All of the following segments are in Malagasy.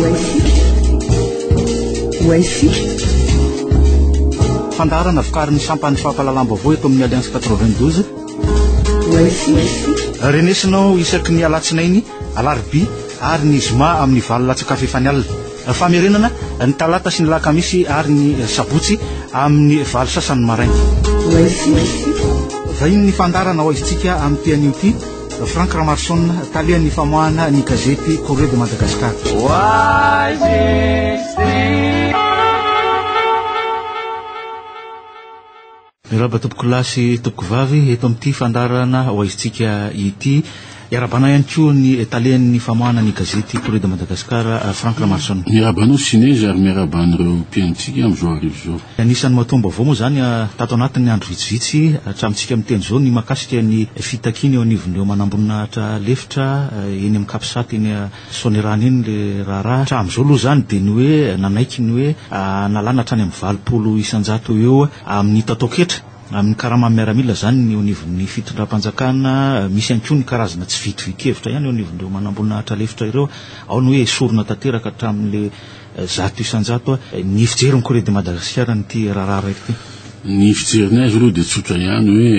Ho isika. Fandaharana vokarin'ny sampan'ny fampahalalam-baovao eto amin'ny Alliance 92. Ho isika. Renesinao isaky ny alatsinainy, alarobia ary ny zoma amin'ny valo latsaka fahefany alina. Famerenana ny talata sy ny lakamisy ary ny sabotsy amin'ny valo sasany maraina. Ho isika. Vahinin'ny fandaharana ho aizintsika amin'ity anio ity. Franck Ramaroson, talehan'ny famoahana ny gazety Courrier de Madagascar. Miarahaba tompokolahy sy tompokovavy eto amin'ity fandaharana ho aizintsika ity. Iarahabana ihany koa ny talehan'ny famoahana ny gazety Courrier de Madagascar, Franck Ramaroson. Miarahaba anao Sinezy ary miarahaba an'ireo mpihainontsika amin'izao hariva izao. Anisan'ny matoam-baovao moa izany tato anatin'ny andro vitsivitsy hatramintsika miteny izao ny mahakasika ny fitakiana eo anivon'ireo manamboninahitra lefitra eny amin'ny Capsat eny Soanierana eny ilay raharaha. Hatramin'izao aloha izany dia ny hoe nanaiky ny hoe nalana hatrany amin'ny 80% eo amin'ny tataon-ketra amin'ny karaman'ny miaramila izany ny eo anivon'ny fitondram-panjakana. Misy ihany koa ny karazana tsy fitovian-kevitra ihany eo anivon'ireo manamboninahitra lefitra ireo. Ao ny hoe esorina tanteraka hatramin'ilay 100% ny fijerin'i Corée de Madagascar an'ity raharaha raika ity. Ny fijerinay azy aloha dia tsotra ihany hoe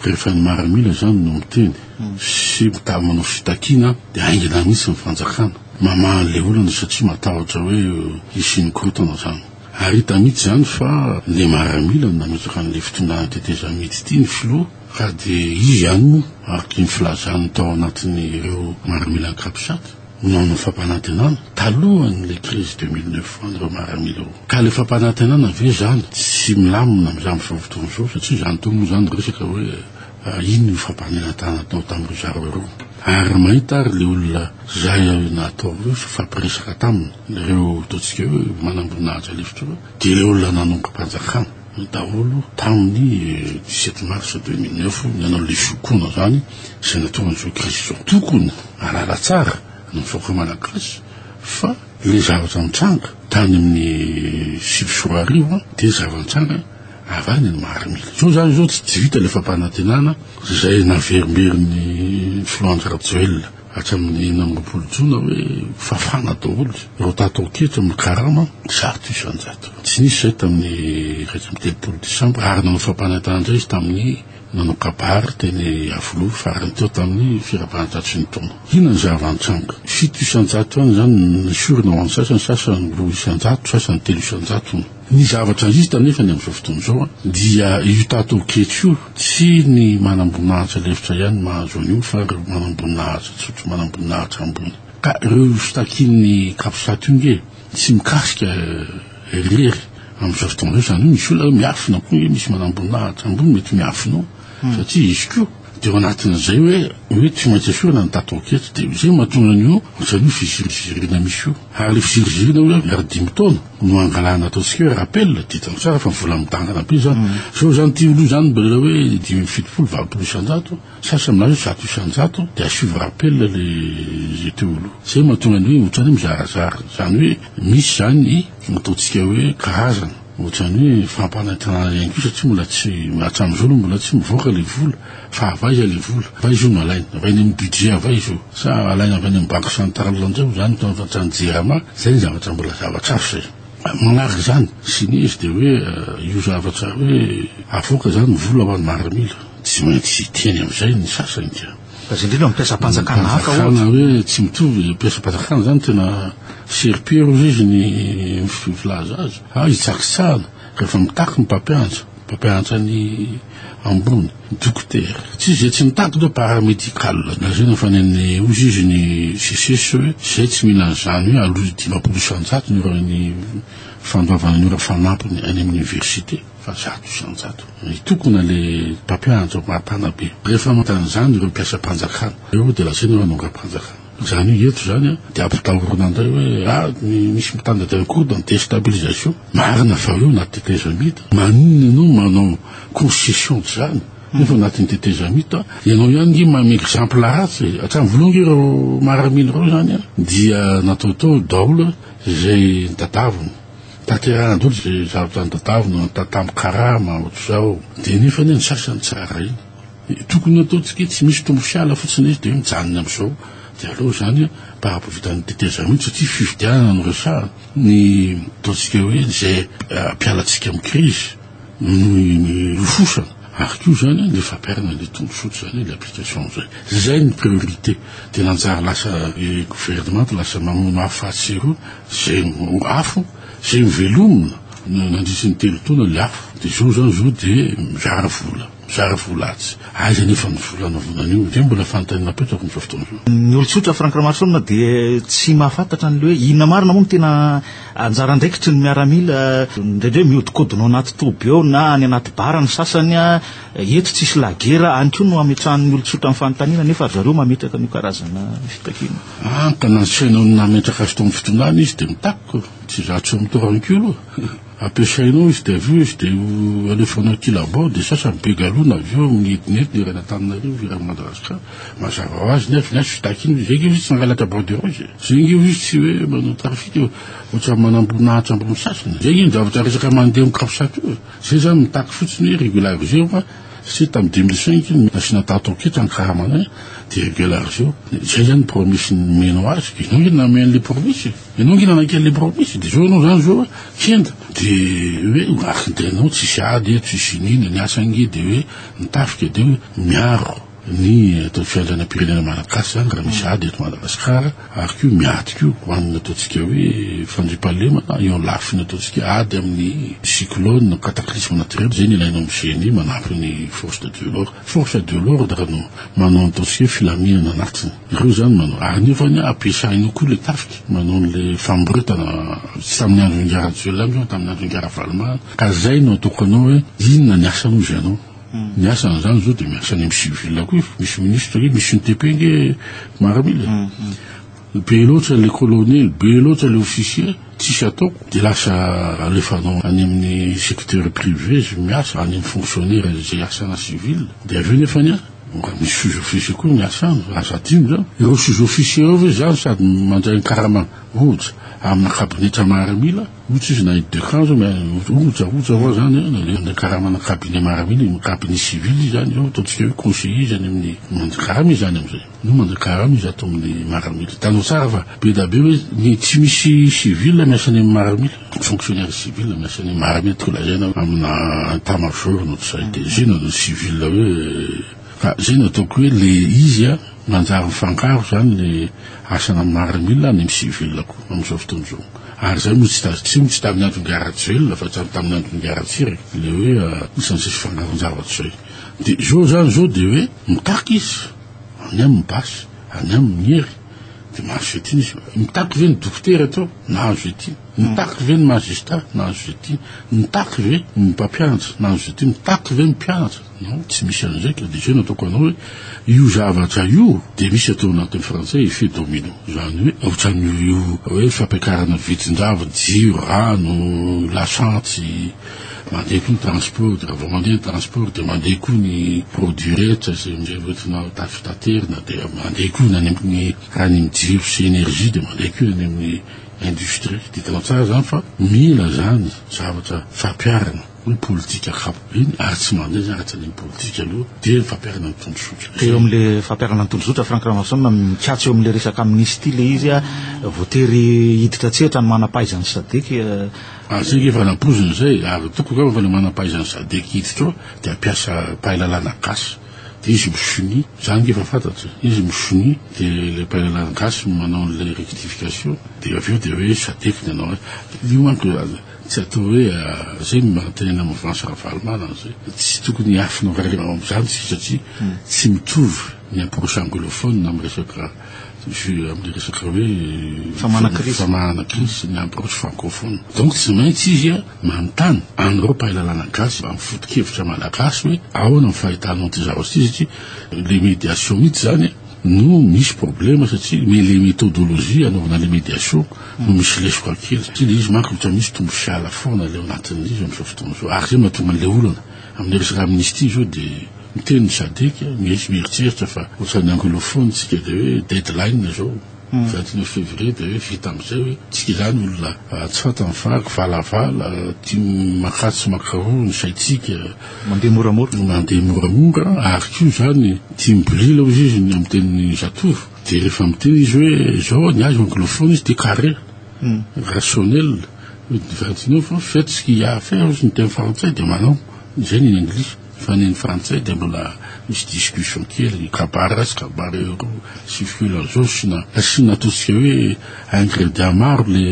rehefa ny maramila izany no miteny sy mitady manao fitakiana dia haingana mihitsy ny fanjakana mamaha an'ilay olana satria matahotra hoe hisian'ny korontana izany. Ary hita mihitsy izany fa ilay maramila no nametraka an'ilay fitondrana tetezamita ity ny filoha ka dia izy ihany moa araka ny filazany tao anatin'ireo maramilan'ny Capsat. Nanao fampanantenana talohan'ilay crise 2009 any ireo maramila ireo. Ka ilay fampanantenana ve izany tsy milamina amin'izany amin'izao fotoana izao satria izany toa moa izany resaka hoe inona io fampanenantana natao tamin'ireo zareo ireo. Ary mahita ary ilay olona izay natao hoe fifampiresaka taminy, ireo ataontsika hoe manamboninahitra lefitra ireo, dia ilay olona nanongam-panjakana daholo tamin'ny 17 mars 2009 nanao ilay fikoana izany izay nahatonga an'izao crise izao. Tokony hahalala tsara ny vahoaka malagasy fa ilay zavatra nitranga tany amin'ny 2009 dia zava-nitranga avy any ny maramila. Izao izany izao tsy vita ilay fampanantenana izay naverimberin'ny filoha Andry Rajoelina hatramin'ny 26 jona hoe fafana daholo ireo tataon-ketra amin'ny karama 100%. Tsy nisy izay tamin'ny 31 desambra ary nanao fampanantenana indray izy tamin'ny Nanao kabary teny Iavoloha farany teo tamin'ny firavahantratry ny taona. Inona ny zava-nitranga? 7% any izany no nesorina ho an'ny sasany, sasany 2%, sasany 3%. Ny zavatra hita anefa ny amin'izao fotoana izao dia io tato-ketro io, tsy ny manamboninahitra lefitra ihany no mahazo an'io fa ireo manamboninahitra tsotra, manamboninahitra ambony. Ka ireo fitakian'ny Capsat io nge tsy mikasika irery amin'izao fotoana izao, izany hoe misy olona miafina koa hoe misy manamboninahitra ambony mety miafina ao satria izy koa dia ao anatin'izay hoe hoe tsy maintsy esorina ny tataon-ketra dia izay mahatonga an'io ohatran'io fiziriziriana misy io ary ilay fiziriziriana hoe ary dimy taona no angalana ataontsika hoe rappel dia hitanao tsara fa vola midangana be izany zao izany ity olo izany mbola hoe 75 80%. Sasany milaza hoe 100% dia asio rappel le zay teo aloha. Zay mahatonga ny hoe ohatrany hoe mizarazara. Izany hoe misy izany ny ataontsika hoe karazana ohatrany hoe fampanantenana ihany koa satria mbola tsy hatramin'izao aloha mbola tsy mivoaka le vola fa avy aiza le vola? Avy aiza io no alaina? Avy any amin'ny budget avy aiza io? Sa alaina avy any amin'ny banque centrale indray io izany atao hatrany jirama? Zay ny zavatra mbola zavatra hafa zay. Manaraka izany, Sinezy dia hoe io zavatra hoe avoaka izany ny vola ho an'ny maramila. Tsy maintsy hiteny amin'izay ny sasany ka. Fa izay indrindra mpiasam-panjakana hafa ohatra. Fanjakana hoe tsy mitovy, mpiasam-panjakana izany tena seripero hozy izy ny filaza azy. Ah, hitsakitsahana rehefa mitaky ny mpampianatra, mpampianatra ny ambony, dokotera. Tsy izay tsy mitaky ireo paramédical. Lazaina fa ny an'ny hozy izy ny SECES hoe izay tsy mila an'izany hoe aloha 50% ny ora ny fandoavana ny ora fanampiny any amin'ny université. Fa 100%. Mitokona le mpampianatra mpanabe. Rehefa mahita an'izany ireo mpiasam-panjakana ireo dia lazaina hoe hanongam-panjakana. Izany hoe eto izany dia ampitahorina indray hoe ah misy mitandra en cours de déstabilisation. Marina fa eo anaty tetezamita. Maninona ianao manao concession ohatr'izany nefa anatin'ny tetezamita ianao ihany nge manome exemple ratsy e. Hatramin'ny voalohany nge ireo maramila ireo izany dia nataotao daholo izay notadiaviny. Tanterahina daholo izay zavatra notadiavina, tamin'ny karama, ohatr'izao. Dia nefa anie ny sasany tsy raharahiana. Tokony hataontsika hoe tsy misy tombo fiala fotsiny izy dia hoe mijanona amin'izao. Dia aleo izany mba hampivitan'ny tetezamita satria fifidianana no resahana. Ny ataontsika hoe izay hampiala antsika amin'ny krizy no hilofosana. Ary koa izany ny fampiharana ilay tondrozotra izany, ilay application izay. Izay no priorité. Dia nanjary lasa gouvernement lasa mamono afo atsy sy eroa, izay afo izay novelomina nandritry ny 3 taona ilay afo. Dia izao izany izao dia mizara vola. Mizara vola atsy. Aiza anefa ny vola anaovana an'io? Izay mbola fanontaniana apetrako amin'izao fotoana izao. Ny olon-tsotra Franck Ramaroson dia tsy mahafantatra an'ilay hoe inona marina moa no tena anjara andraikitry ny miaramila. Indraindray mihodinkodina ao anaty toby ao na any anaty bar ny sasany. Eto tsisy lagera. Any koa no ametrahan'ny olon-tsotra ny fanontaniana nefa ry zareo mametraka an'io karazana fitakiana. Hany ka nasainao nametraka azy tao amin'ny fitondrana izy dia mitaky ko. Tsy izaho tsy mitory koa aloha. Ampiasainao izy dia avy eo izy dia ho alefanao aty là-bas dia sasany be galona avy eo miedinedina eran'i Antananarivo eran'i Madagascar. Mazava ho azy nefa ny azy fitakiana izy. Zay nge izy tsy nangalatra bois de rose e. Zay nge izy tsy hoe manao trafic ohatran'ny manamboninahitra ambony sasany. Zay nge ny zavatra resaka mandeha amin'ny capsat io e. Zay zany mitaky fotsiny hoe régulariser fa satria tamin'ny 2005 iny nasiana tato an-ketra ny karamanay dia régulariser. Zay zany ny promesse nomenao azy. Ianao nge nanome an'ilay promesse e. Ianao ange nanaiky an'ilay promesse dia zao ianao zany zao kenda dia hoe ary dia ianao tsisy ady eto tsisy inona ny asa ange dia hoe ny tafika dia hoe miaro ny atao fiandrianam-pirenena malagasy zany raha misy ady eto Madagasikara ary koa miady koa ho an'ny ataontsika hoe fandriampahalemana eo amin'ny lafiny ataontsika ady amin'ny cyclone cataclysme naturel zay ny ilaina amin'ny GNI manampy ny force de l'ordre. Force de l'ordre no manao ny ataontsika hoe filaminana anatiny. Ireo izany manao. Ary nefany ampiasaina koa ilay tafika manao an'ilay famoretana tsy tamin'ny andron'i Ingahy Rajoelina ihany fa tamin'ny andron'i Ingahy Ravalomanana. Ka izay no ataoko anao hoe inona ny asany hozy ianao. Ny asany izany izao dia miasa any amin'ny civil koa izy. Misy ministre ange, misy UNTP ange miaramila e. Be loatra le colonel, be loatra le officier, tsisy atao, de lasa alefanao any amin'ny secteur privé izy miasa, any amin'ny fonctionnaire izay asana civil, de avy eo nefany an, mba misy sous officier koa miasa any, aza adino zany, ireo sous officier ireo ve zany sady mandray ny karama ohatra amina kabinetra maramila, ohatra izy na aide de camp zao, ohatra ohatra hoa zany an, le karamana cabinet maramila, cabinet civil izy zany, ataontsika hoe conseiller izy any amin'ny, mandray karama izy zany amizay. No mandrakarama izy ato amin'ny maramila. Hitanao tsara fa be da be hoe ny tsy misy civil miasa any amin'ny maramila, fonctionnaire civil miasa any amin'ny maramila tiako lazaina amina état major no tsy zay. Dia zay no civil hoe fa zay no ataoko hoe le izy a manjary mifangaro zany le asana maramila any amin'ny civil koa amin'izao fotoana izao. Ary zay moa tsy ta- tsy tsy tamin'ny andron'i Rajoelina fa hatramin'ny tamin'ny andron'i Ratsiraka le hoe isan'izay fifangaron-javatra izay. Dia izao zany izao dia hoe mitaky izy. Any aminy basy, any aminy ny hery, dia mahazo izay tiany izy. Mitaky ve ny dokotera teo? Nahazo izay tiany. Mitaky ve ny magistrat? Nahazo izay tiany. Mitaky ve ny mpampianatra? Nahazo izay tiany. Mitaky ve ny mpianatra? Non, tsy misy an'izay ka. Dia izay no ataoko anao hoe io zavatra io dia misy atao anatin'ny frantsay effet domino. Izany hoe ohatran'io hoe fampiakarana vidin-javatra, jiro, rano, lasantsy, Mandeha koa ny transport, dia raha vao mandeha ny transport dia mandeha koa ny produit rehetra izay hoentina fitaterina, dia mandeha koa ny any amin'ny raha any amin'ny jiro sy énergie dia mandeha koa ny any amin'ny industrie. Dia hitanao tsara izany fa mila izany zavatra fampiharana hoe politika ankapobeny ary tsy mandeha izany raha tsy any amin'ny politika aloha dia ny fampiharana ny tondrozotra. Dia eo amin'ilay fampiharana ny tondrozotra Franck Ramaroson, mikatso eo amin'ilay resaka amnistie ilay izy, voatery hiditra an-tsehatra ny manam-pahaizan'ny Sadec. Ary zay nge efa nampoizina zay, ary tokony angamba fa le manam-pahaizan'ny sadec hiditra ao dia hampiasa mpahay lalàna gasy, dia izy mi-sonia, zany nge efa fantatra, izy mi-sonia dia le mpahay lalàna gasy manao an'ilay rectification, dia avy eo dia hoe sadec ny hanao azy, io manko tsy atao hoe zay no manantenena mouvance Ravalomanana zay, tsy tokony hiafina amin'izany isika satria tsy mitovy ny approche anglophone amin'ny resaka Amin'ny resaka hoe famahana crise ny approche francophone. Donc tsy maintsy izy manontany an'ireo mpahay lalàna gasy amin'ny foto-kevitra malagasy hoe ahoana ny fahitanao an'ity zavatra ity satria le médiation mihitsy izany no misy problème satria mais le méthodologie anaovana le médiation no misy lesoka kely satria le izy manko ohatra misy tombo fiala foana le ao anatin'izy amin'izao fotoana izao ary izay mahatonga an'ilay olana amin'ny resaka amnistie izao dia Miteny ny Sadec, misy mieritreritra fa ohatran'ny anglophone tsika dia hoe deadline izao, 29 février dia hoe vita amin'izay hoe tsika izany olona tsy fantany fa kivalavala, tia makatsy makaroa ny saintsika, Mandeha moramora. Mandeha moramora ary koa izany tia mibolila hozy izy ny amin'ny tenin'ny zatovo. Dia rehefa miteny izy hoe izao ny azy anglophone izy dia carré, rationnel, Valentino fa faites ce qu'il y a à faire hozy ny teny frantsay dia manao, izay ny eny anglisy. Fa ny eny frantsay dia mbola misy discussion kely, kabary ratsy, kabary eroa, sifilo an'izao, asiana asiana ataontsika hoe ingrédients maro le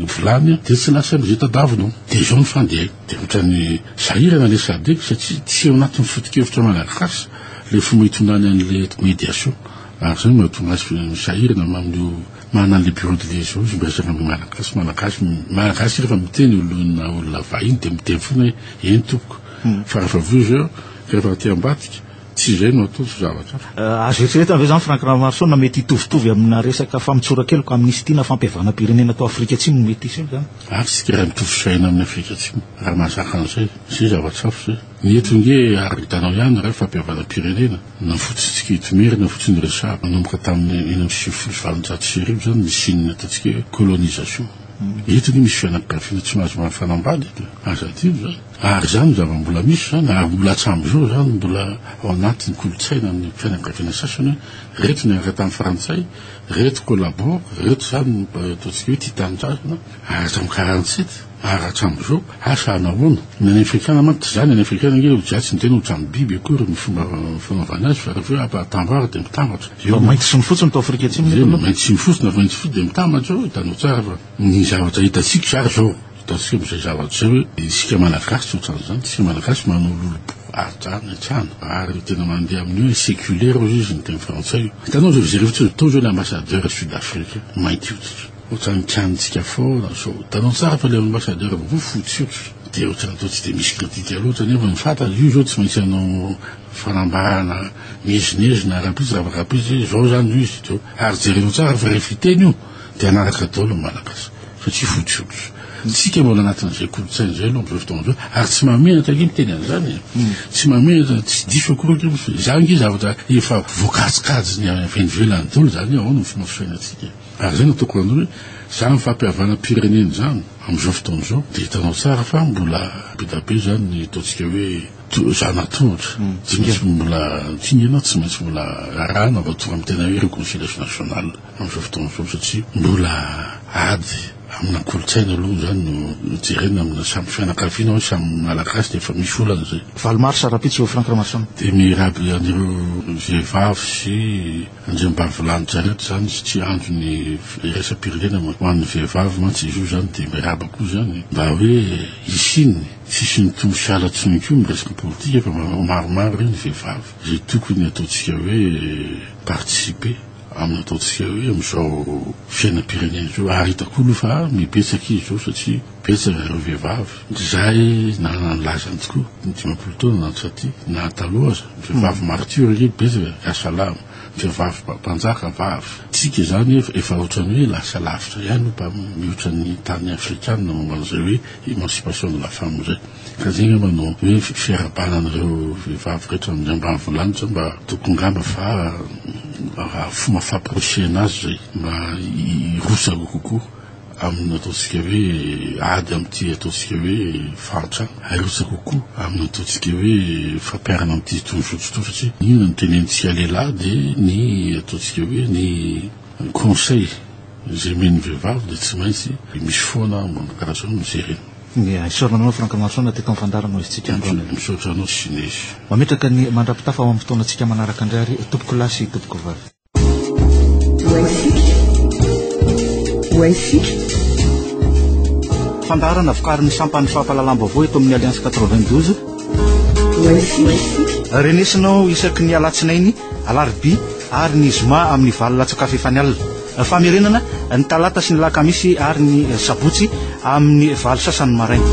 vilany dia tsy lasa amin'izay tadiavinao. Dia izao ny fandehany. Dia ohatran'ny sahirana le Sadec satria tsy ao anatin'ny foto-kevitra malagasy le fomba itondrany an'le médiation. Ary izay no mahatonga azy sahirana amin'io manana an'le bureau de liaison izy miresaka amin'ny malagasy. Malagasy malagasy rehefa miteny olona olona vahiny dia miteny foana hoe eny tompoko. Fa rehefa avy eo izy eo, rehefa aty ambadika, tsy izay no atao fa zavatra hafa. Azo eritreretina ve izany Franck Ramaroson na mety hitovitovy amina resaka famotsoran-keloka, amnistie na fampihavanam-pirenena tao Afrika Atsimo no mety hiseho izany? Ary isika raha mitovy saina amin'i Afrika Atsimo, raha mahazaka an'izay, izay zavatra hafa izay. Ny eto ange ary hitanao ihany raha fampihavanam-pirenena, na fotsiny tsika eto Merina fotsiny resahana, nanomboka tamin'ny 1896 izany nisian'ny ataontsika hoe colonisation. Eto ange misy fianakaviana tsy mahazo mifanambady eto e, aza adino izany. Ary izany zava-mbola misy izany, ary mbola hatramin'izao izany mbola ao anatin'ny kolontsaina ny fianakaviana sasany hoe reto niaraka tamin'ny frantsay, reto collabo, reto izany ataontsika hoe tia tanindrazana, ary hatramin'ny 47, ary hatramin'izao, asa nahoana. Ny any afrikana manko tsy izany, any afrikana ange ohatry tsy miteny ohatran'ny biby akory ny fomba fanaovana azy fa rehefa hoe ampatambaro dia mitambatra. Fa mainty sy ny fotsy no tao Afrika Atsimo nefa aloha. Mainty sy ny fotsy na mainty sy fotsy dia mitambatra eo, hitanao tsara fa ny zavatra hitantsika ary izao. Hitantsika amin'izay zavatra izay hoe isika Malagasy tsy ohatran'izany, isika Malagasy manao lolompo hatrany hatrany ary tena mandeha amin'ny hoe séculaire hozy izy ny teny frantsay io. Hitanao izao jereo fotsiny tao izao ilay ambassadeur sud africain mainty hoditra, ohatran'ny kianintsika foana izao. Hitanao tsara fa ilay ambassadeur vaovao fotsy hoditra. Dia ohatran'ny toa tsy dia misy critique loatra nefa ny fantatra io izao tsy maintsy hanao fanambarana miezinezina rahampitso rahampitso hoe izao izany no izy izao. Ary jereo tsara fa rehefa hiteny io dia hanaraka daholo ny Malagasy satria fotsy hoditra. Tsika mbola anatin'izay kolontsaina izay aloha amin'izao fotoana izao ary tsy mahamenatra ange miteny an'izany e. Tsy mahamenatra, tsy diso akory ange fa izany ange zavatra efa voakajikajy ny avy any ivelany daholo izany hoe ahoana ny fomba fisainantsika. Ary izay no ataoko anao hoe izany fampihavanam-pirenena izany amin'izao fotoana izao dia hitanao tsara fa mbola be dia be izany ny ataontsika hoe Zana-tohatra, tsy maintsy mbola dingana, tsy maintsy mbola arahana vao tonga amin'ny tena hoe réconciliation nationale amin'izao fotoana izao satria mbola ady amina kolontsaina aloha izany no jerena amina samy fianakaviana hoe samy Malagasy dia efa misy olana izay. Valo marsa rahampitso Franck Ramaroson. Dia miaraby an'ireo vehivavy sy andriambavilanitra rehetra izany satria andro ny iraisam-pirenena ho an'ny vehivavy mantsy izy io izany dia miarahaba koa izany mba hoe hisian'ny Tsisy mitombo sahala intsony koa ny resaka politika fa maromaro ireo ny vehivavy izay tokony ataontsika hoe participer amin'ny ataontsika hoe amin'izao fiainam-pirenena izao ary hitako aloha fa mibetsaka izy izao satria betsaka ireo vehivavy izay nanana ny lazany tokoa ny 50 taona na taty na taloha aza ny vehivavy martyr ange betsaka yasalam vehivavy mpanjaka vavy tsika izany efa ohatran'ny hoe lasa lavitra ihany mba mihoatra ny tany afrikana momba an'izay hoe Emancipation de la femme zay. Ka zay ngamba no hoe fiarahabana an'ireo vehivavy rehetra amin'ny ambanivolanitra mba tokony ngamba fa fomba famporisihana azy zay mba hirotsaka kokoa amin'ny ataontsika hoe ady amin'ity ataontsika hoe fahantrana, hirotsaka kokoa amin'ny ataontsika hoe fampiharana an'ity tondrozotra ity satria inona no tenenintsika lehilahy dia ny ataontsika hoe ny conseil Izay omeny vehivavy dia tsy maintsy misy foana ambony karazany mijery eny. Ia, isaorana anao Franck Ramaroson teto amin'ny fandaharana ho izintsika androany. Misaotra anao Sinesy. Mametraka ny mandra-pitafa ho amin'ny fotoanantsika manaraka indray ary tompokolahy sy tompokovavy. Fandaharana vokarin'ny sampan'ny fampahalalam-baovao eto amin'ny Alliance 92. Renesinao isaky ny alatsinainy, alarobia ary ny zoma amin'ny valo latsaka fahefany alina. Famerenana ny talata sy ny lakamisy ary ny sabotsy amin'ny valo sasany maraina.